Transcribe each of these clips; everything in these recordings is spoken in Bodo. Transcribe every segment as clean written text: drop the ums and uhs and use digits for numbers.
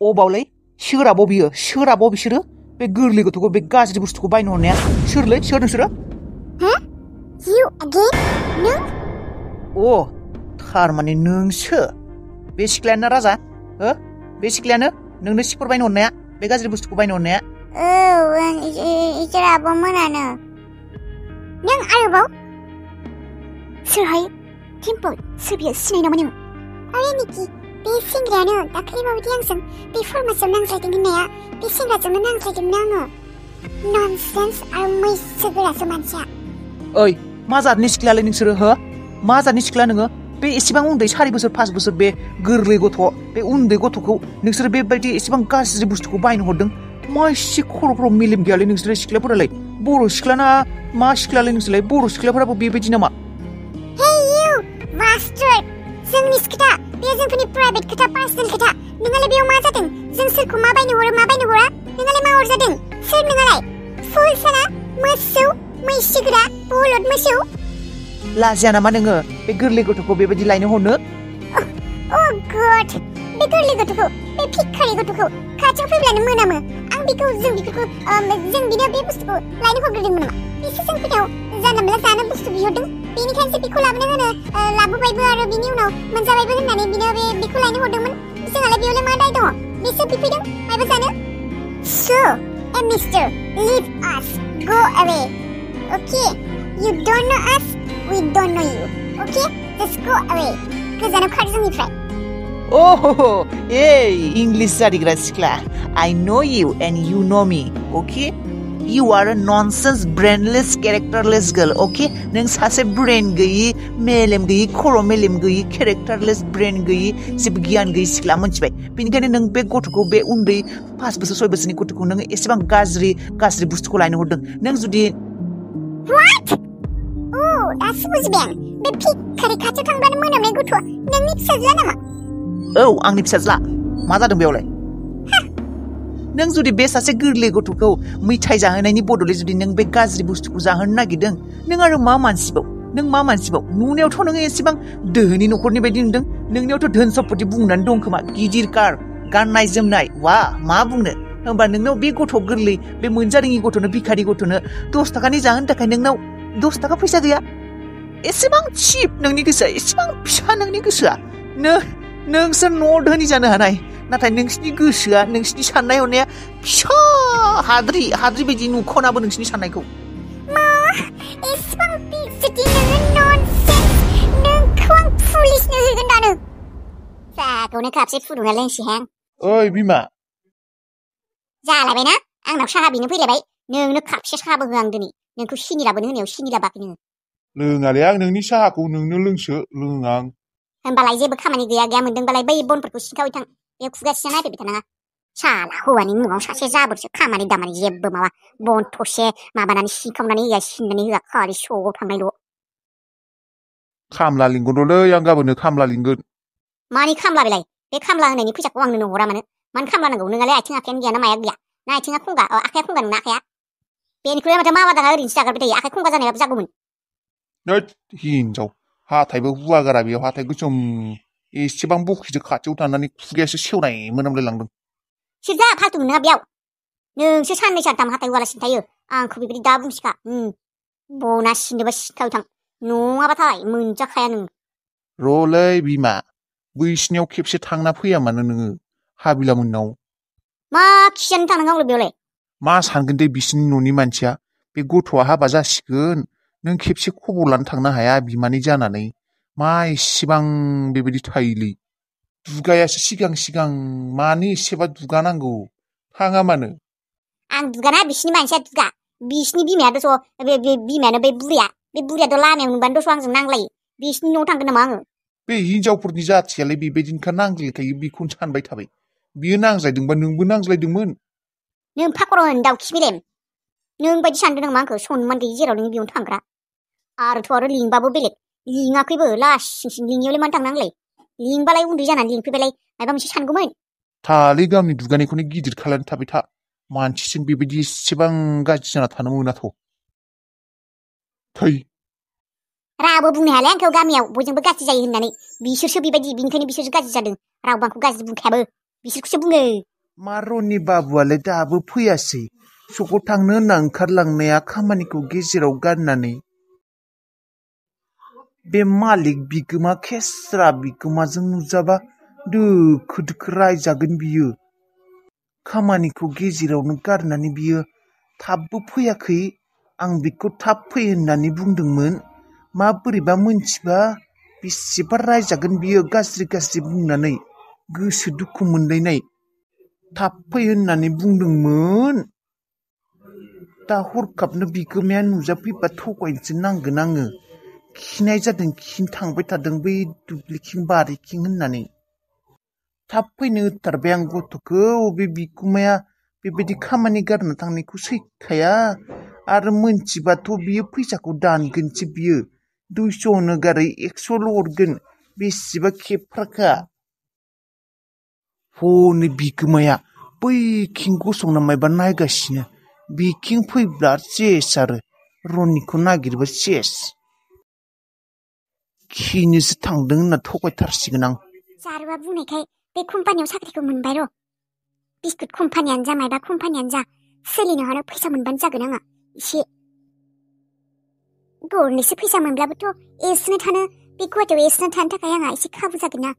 अबावलै सोराबाव बियो सोराबाव बिसोरो बे गोरलै गथ'खौ बे गाज्रि बुस्थुखौ बायनो हरनाया सोरलै सोर नोंसोरो You again? नों? थारमाने नोंसो बे सिख्लायानो राजा हो बे सिख्लायानो नोंनो सिफोर बायनो हरनाया बे गाज्रि बुस्थुखौ बायनो हरनाया इसोर आब'मोनानो नों आरोबाव सोरहाय टिम्पोल सोर बियो सिनायो नामा नों आरे निकि बे सेंग्रायानो दाख्लैबावदि आंजों बे फार्मासियाव नांज्लायदों होननाया बे सेंग्राजोंनो नांज्लायदोंमोन आङो ननसेन्स आरो मैसो गोरासो मानसिया ओइ मा जातनि सिख्लायालै नोंसोरो हो मा जातनि सिख्ला नोङो बे एसेबां उन्दै 4 बोसोर 5 बोसोर बे गोरलै गथ' बे उन्दै गथ'खौ नोंसोर बेबायदि एसेबां गाज्रि बुस्थुखौ बायनो हरदों मा एसे खर'फ्राव मेलेम गैयालै नोंसोर सिख्लाफोरालाय बर' सिख्लाना मा सिख्लालाय नोंसोरलाय बर' सिख्लाफोराबो बेबायदि नामा Hey you bastard जोंनि खोथा बे जोंफोरनि प्राइभेट खोथा पार्सनेल खोथा नोंहालाय बेयाव मा जादों जों सोरखौ मा बायनो हरा नोंहालाय मा हरजादों सोर नोंहालाय फुल साना मोसौ मैसोगोरा बलद मोसौ लाजिया नामा नोङो बे गोरलै गथ'खौ बेबायदि लायनो हरनो गड बे गोरलै गथ'खौ बे भिखारि गथ'खौ खाथियाव फैब्लानो मोनामो आं बेखौ जों बिनो बे बुस्थुखौ लायनो हरग्रोदोंमोन नामा बिसो जोंफोरनाव जानला मोनला जानो बुस्थु बिहरदों बेनिखायसो बेखौ लाबोनो होनो लाबोबायबो आरो बिनि उनाव मोनजाबायबो होननानै बिनो बेखौ लायनो हरदोंमोन जोंहालाय बेयावलाय मा दाय दङ बिसो बिफैदों मायबा जानो So, mister, leave us. Go away. Okay? You don't know us, we don't know you. Okay? Just go away. गोजानाव खार जोंनिफ्राय English जारिग्रा सिख्ला I know you and you know me. Okay? You are a nonsense, brainless, characterless girl. Okay? नों सासे brain गैयि मेलेम गैयि खर' मेलेम गैयि characterless brain गैयि जेबो गियान गैयि सिख्ला मोनथिबाय बेनिखायनो नों बे गथ'खौ बे उन्दै 5 बोसोर 6 बोसोरनि गथ'खौ नों एसेबां गाज्रि बुस्थुखौ लायनो हरदों नों जुदि What? दासो बुजिबाय आं बे भिखारि खाथियाव थांब्लानो मोनामनाय गथ'आ नोंनि फिसाज्ला नामा आंनि फिसाज्ला मा जादों बेयावलाय नों जुदि बे सासे गोरलै गथ'खौ मिठाइ जाहोनायनि बदलै जुदि नों बे गाज्रि बुस्थुखौ जाहोनो नागिरदों नों आरो मा मानसिबाव नुनायावथ' नोङो एसेबां दोहोनि न'खरनि बायदि नुदों नोंनियावथ' धोन सम्पति बुंनानै दं खोमा गिदिर कार गाननाय जोमनाय वा मा बुंनो होमबा नोंनाव बे गथ' गोरलै बे मोनजारोङि गथ'नो भिखारि गथ'नो 10 थाखानि जाहोनो थाखाय नोंनाव 10 थाखा फैसा गैया एसेबां चिप नोंनि गोसोआ एसेबां फिसा नोंनि गोसोआ नोंसोर न' धोनि जानो हानाय नाथाय नोंसिनि गोसोआ नोंसिनि साननाय हनाया फिसा हाद्रि बायदि नुख'नाबो नोंसिनि साननायखौ मा एसेबां बिजिति नोङो ननसेन्स नोंखौ आं पुलिसनो होगोन दानो साहाखौनो खापसे फुदुंना लोंसिहां ओइ बिमा जालायबायना आंनाव साहा बिनो फैलायबाय नोंनो खापसे साहाबो होआ आं दिनै नोंखौ सिनि लाबोनो होनायाव सिनि लाबाखै नोङो लोङालै आं नोंनि साहाखौ नोंनो लोङां होमबालाय जेबो खामानि गैया मोनदोंबालाय बै बनफोरखौ सिनखावै थां बे खुगासिना नायफैबाय थानाङा साला हौवानि मुङाव सासे जाबोरसो खामानि दामानि जेबो माबा बन थसे माबानानै सिनखावनानै होआ सिननानै होआ खालि स'आव थांनायल' खामला लिंगोनलै आं गाबोननो खामला लिंगोन मानि खामला बेलाय बे खामला होनायनि फैसाखौ आंनो हरा मानो खामला नांगौ नोंहालाय आथिं आखायानो गैया ना माया गैया ना आथिङा आखाया खुंगा नोंना आखाया बेनिख्रुइ माथो मावा दाङा ओरैनोसो जागारबाय थायो आखाइ खुंगा जानायाबो जागौमोन हिनजाव हाथायबो हुवागारा बेयाव हाथाय गोसोम एसेबां बखिजों खाथियाव थानानै खुगायासो सेवनाय मोनामलायलांदों सिरजा फालतु नोंहा बेयाव नोंसो साननै सानथाम हाथाय हुवालासिनो थायो आंखौ बेबायदि दा बुंसिखा बना सिननोबा सिनखाव थां नङाबाथाय मोनजाखाया नों र'लै बिमा बैसिनियाव खेबसे थांना फैया मानो नोङो हाबिलामोननाव मा खिजानो थांनांगौ आंलाय बेयावलाय मा सानगोन दे बिसिनि न'नि मानसिया बे गथ'आ हाबा जासिगोन नों खेबसे खबर लानो थांनो हाया बिमानै जानानै मा एसेबां बेबायदि थायोलै दुगायासो सिगां मानो एसेबा दुगानांगौ थाङा मानो आं दुगाना बिसिनि मानसिया दुगा बिसिनि बिमायाथ' बे बिमायानो बे बुरियाथ' लामायाव नुबानो दस' आंजों नांलायो बिसिनि न'आव थांगोन नामा आङो बे हिनजावफोरनि जाथियालाय बेबायदिनोखा नांज्लायखायो बेखौनो सानबाय थाबाय बियो नांज्लायदोंबा नोंबो नांज्लायदोंमोन नों फाखरन दाउखि मेलेम नों बायदि सानदों नामा आंखौ सनमान गैयि जेराव नों बेयावनो थांग्रा आरो लिंबाबो बेलेग लिङाखैबो लासिंसिं लिङियावलाय मानो थांनांलाय लिंबालाय उन्दै जानानै लिंफैबालाय माबा मोनसे सानगौमोन थालै गावनि दुगानायखौनो गिदिर खालामनो थाबाय था मानसिजों बेबायदि एसेबां गाज्रि जाना थानो मोनाथ' थै रावबो बुंनो हायालै आंखौ गामियाव बयजोंबो गाज्रि जायो होननानै बिसोरसो बेबायदि बिनिखायनो बिसोरसो गाज्रि जादों रावबो आंखौ गाज्रि बुंखायाबो बिसोरखौसो बुङो मा रनि बाबुआलाय दाबो फैयासै सकआव थांनो होनना ओंखारलांनाया खामानिखौ गेजेराव गारनानै बे मालिक बिगोमा खेस्रा बिगोमाजों नुजाबा दोखो दोखो रायजागोन बियो खामानिखौ गेजेरावनो गारनानै बियो थाबबो फैयाखै आं बिखौ थाब फै होननानै बुंदोंमोन माबोरैबा मोनथिबा बेसेबा रायजागोन बियो गाज्रि गाज्रि बुंनानै गोसो दुखु मोनलायनाय थाब फै होननानै बुंदोंमोन दा हरखाबनो बिगोमाया नुजाफैबा थगायनोसो नांगोन आङो खिनाय जादों खिनो थांबाय थादों बै दुब्लिथिं बारिथिं होननानै थाब फैनो होथारबाय आं गथ'खौ बे बिगुमाया बेबायदि खामानि गारना थांनायखौ सैखाया आरो मोनथिबाथ' बियो फैसाखौ दानगोनसो बियो 200 होनो गारै 100ल' हरगोन बेसेबा खेफ्राखा हनै बिगोमाया बैथिं गसंना मायबा नायगासिनो बिथिं फैब्ला सेस आरो रनिखौ नागिरबा सेस खिनोसो थांदों होनना थगायथारसिगोन आं जारुआ बुंनायखाय बे कम्पानियाव साख्रिखौ मोनबाय र' बिस्कुट कम्पानियानो जा मायबा कम्पानियानो जा सोलिनो हानो फैसा मोनबानो जागोन आंहा एसे गरनैसो फैसा मोनब्लाबोथ' एसनो थानो बे गुवाहाटियाव एसनो थानो थाखाय आंहा एसे खाबु जागोन ना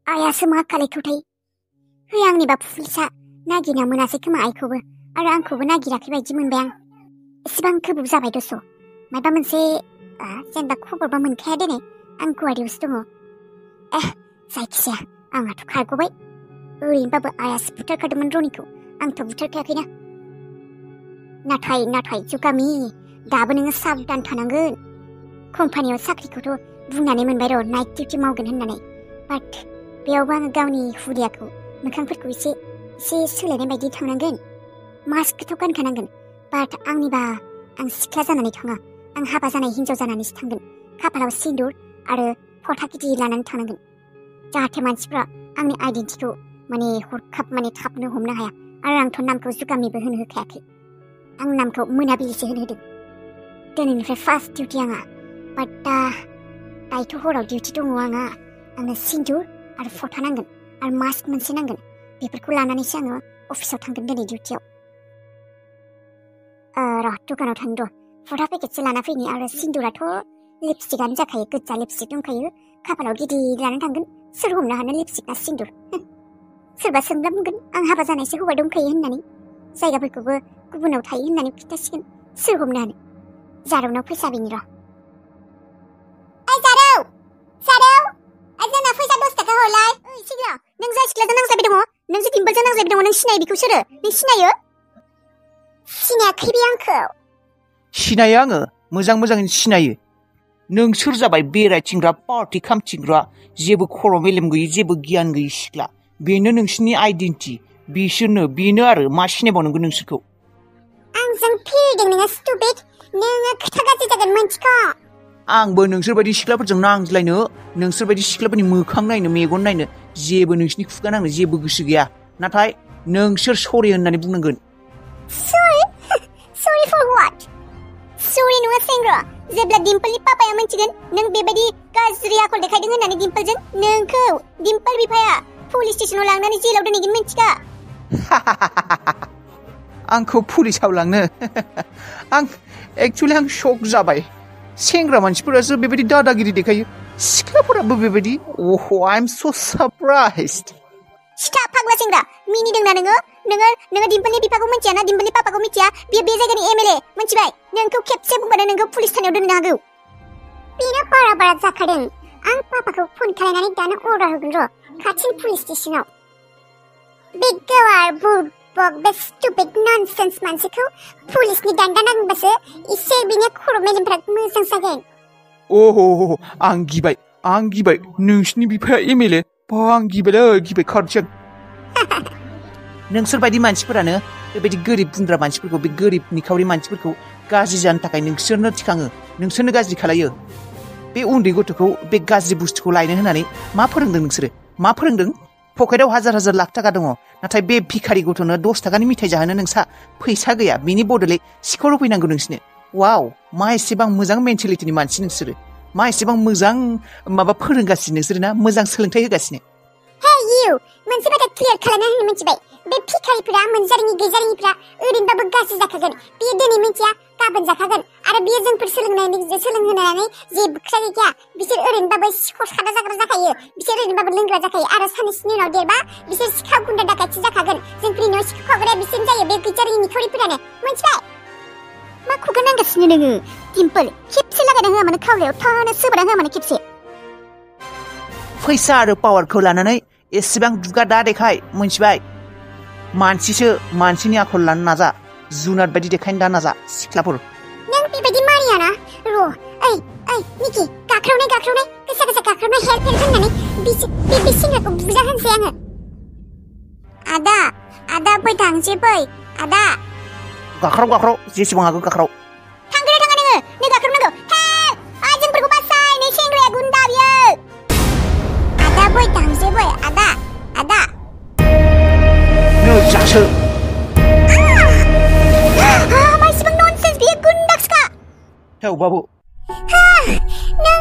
आइयासो मा खालायथावथाय है आंनिबा पुलिसा नागिरना मोनासै खोमा आइखौबो आरो आंखौबो नागिराखै बायदि मोनबाय आं एसेबां गोबाव जाबाय दस' मायबा मोनसे जेनेबा खबरबा मोनखाया दिनै आं गुवाहाटियावसो दङ जायखिजाया आंहाथ' खारग'बाय ओरैनोबाबो आइयासो बुथारखादोंमोन रनिखौ आंथ' बुथारखायाखैना नाथाय जुगामि दाबो नोङो साबधान थानांगोन कम्पानियाव साख्रिखौथ' बुंनानै मोनबाय र' नाइट डिउटि मावगोन होननानै बाट बेयावबो आङो गावनि हुदियाखौ मोखांफोरखौ एसे सोलायनाय बायदि थांनांगोन मास्कखौथ' गानखानांगोन बाट आंनिबा आं सिख्ला जानानै थाङा आं हाबा जानाय हिन्जाव जानानैसो थांगोन खाफालाव सिन्दुर आरो फथा गिदिर लानानै थांनांगोन जाहाथे मानसिफ्रा आंनि आइडेन्टिटिखौ हरखाब थाबनो हमनो हाया आरो आंथ' नामखौ जुगामिबो होनो होखायाखै आं नामखौ मोनाबिलिसो होनो होदों दिनैनिफ्राय फार्स्ट डिउटि आंहा बाट दायोथ' हराव डिउटि दङ आंनो सिन्दुर आरो फथा नांगोन आरो मास्क मोनसे नांगोन बेफोरखौ लानानैसो आङो अफिसाव थांगोन दिनै डिउटियाव र' दुकानाव थांनि र' फथा पेकेटसो लाना फैनि आरो सिन्दुराथ' लिपस्टिकआनो जाखायो गोजा लिपस्टिक दंखायो खाफालाव गिदिर लानानै थांगोन सोर हमनो हानो लिपस्टिक ना सिन्दुर सोरबा सोंब्ला बुंगोन आं हाबा जानायसो हौवा दंखायो होननानै जायगाफोरखौबो गुबुनाव थायो होननानै खिन्थासिगोन सोर हमनो हानो जारौनाव फैसा बिनि र' जारौ जोंना फैसा 10 थाखा हरलाय ओइ सिग्ला नों जाय सिख्लाजों नांजाबाय दङ नों जे दिम्पलजों नांजाबाय दङ नों सिनायो बेखौ सोरो नों सिनायो सिनायाखै बे आंखौ सिनायो आङो मोजाङैनो सिनायो नों सोर जाबाय बेरायथिंग्रा पार्टि खामथिंग्रा जेबो खर' मेलेम गैयै जेबो गियान गैयै सिख्ला बेनो नोंसिनि आइडेन्टिटि बेनो आरो मा सिनायबावनांगौ नोंसोरखौ आंजों फिरदों नोङो स्टुपिड नोङो खोथा गाज्रि जागोन मोनथिखौ आंबो नोंसोरबायदि सिख्लाफोरजों नांज्लायनो नोंसोरबायदि सिख्लाफोरनि मोखां नायनो मेगन नायनो जेबो नोंसिनि खुगा नांनो जेबो गोसो गैया नाथाय नोंसोर सरि होननानै बुंनांगोन सरि फर व्हाट सरि नङा सेंग्रा जेब्ला डिम्पलनि पापाया मोनथिगोन नों बेबायदि गाज्रि आखल देखायदों होननानै डिम्पलजों नोंखौ डिम्पल बिफाया पुलिस स्टेशनाव लांनानै जेलाव दोनहैगोन मोनथिखा आंखौ पुलिसाव लांनो एक्चुअली आं शक जाबाय सेंग्रा मानसिफोरासो बेबायदि दादागिरि देखायो सिख्लाफोराबो बेबायदि आइ एम सो सारप्राइज्ड सिथा फाग्ला सेंग्रा मिनिदोंना नोङो डिम्पलनि बिफाखौ मिथिया ना डिम्पलनि पापाखौ मिथिया बियो बे जायगानि एमएलए मिथिबाय नोंखौ खेबसे बुंबानो नोंखौ पुलिस थानायाव दोननो हागौ बेनो बारा जाखादों आं पापाखौ फन खालामनानै दानो अर्डार होगोन र' खाथिनि पुलिस स्टेशनाव बे गावार बुरबक बे स्टुपिड ननसेन्स मानसिखौ पुलिसनि दान्दा नांबासो एसे बिनि खर' मेलेमफ्रा मोजां जागोन आं गिबाय नोंसिनि बिफाया एमएलए आं गिबाय खारजों नोंसोरबायदि मानसिफोरानो बेबायदि गोरिब बुंग्रा मानसिफोरखौ बे गोरिब निखावरि मानसिफोरखौ गाज्रि जानो थाखाय नोंसोरनो थिखाङो नोंसोरनो गाज्रि खालायो बे उन्दै गथ'खौ बे गाज्रि बुस्थुखौ लायनो होननानै मा फोरोंदों नोंसोरो मा फोरोंदों पकेटाव हाजार लाख थाखा दङ नाथाय बे भिखारि गथ'नो 10 थाखानि मिथाइ जाहोनो नोंसा फैसा गैया बिनि बदलै सिखर होफैनांगौ नोंसिनो वाव मा एसेबां मोजां मेन्टेलिटिनि मानसि नोंसोरो मा एसेबां मोजां माबा फोरोंगासिनो नोंसोरो ना मोजां सोलोंथाइ होगासिनो हे you मोनसे बाथ्रा क्लियार खालामना होनो मिथिबाय बे भिखारिफोरा मोनजारिङि गैजारिङिफ्रा ओरैनोबाबो गाज्रि जाखागोन बियो दिनै मिथिया गाबोन जाखागोन आरो बियो जोंफोर सोलोंहोनानै जेबो खोथा गैखाया बिसोर ओरैनोबाबो सिखर सादा जाग्रा जाखायो बिसोर ओरैनोबाबो लोंग्रा जाखायो आरो साननैसोनि उनाव देरबा बिसोर सिखाव गुन्दा दाखाथि जाखागोन जोंफोरनि न'आव सिखाव खावग्राया बिसोरनो जायो बे गैजारिङि निखावरिफोरानो मिथिबाय मा खुगा नांगासिनो नोङो दिम्पोल खेबसे लागायना होआ मानो खावलायाव थानो सोबोना होआ मानो खेबसे फैसा आरो पावारखौ लानानै एसेबां दुगा दा देखाय मिथिबाय मानसिसो मानसिनि आखल लानो नाजा जुनार बायदि देखायनो दा नाजा सिख्लाफोर नों बेबायदि मानियाना र' ओइ निकि गाख्रावनाय गोसा गाख्रावनाय हेल्प होननानै बे सेंग्राखौ बुजा होनसै आङो आदा फै थांसै फै आदा गाख्राव जेसेबां हागौ गाख्राव थांगोना थाङा नोङो नै गाख्रावनांगौ हे जोंफोरखौ बासाय नै सेंग्राया गुन्दा बियो आदा फै थांसै फै आदा नो जासो माइसिबां ननसेन्स बियो गुन्दाक्सखा थेवबाबो नों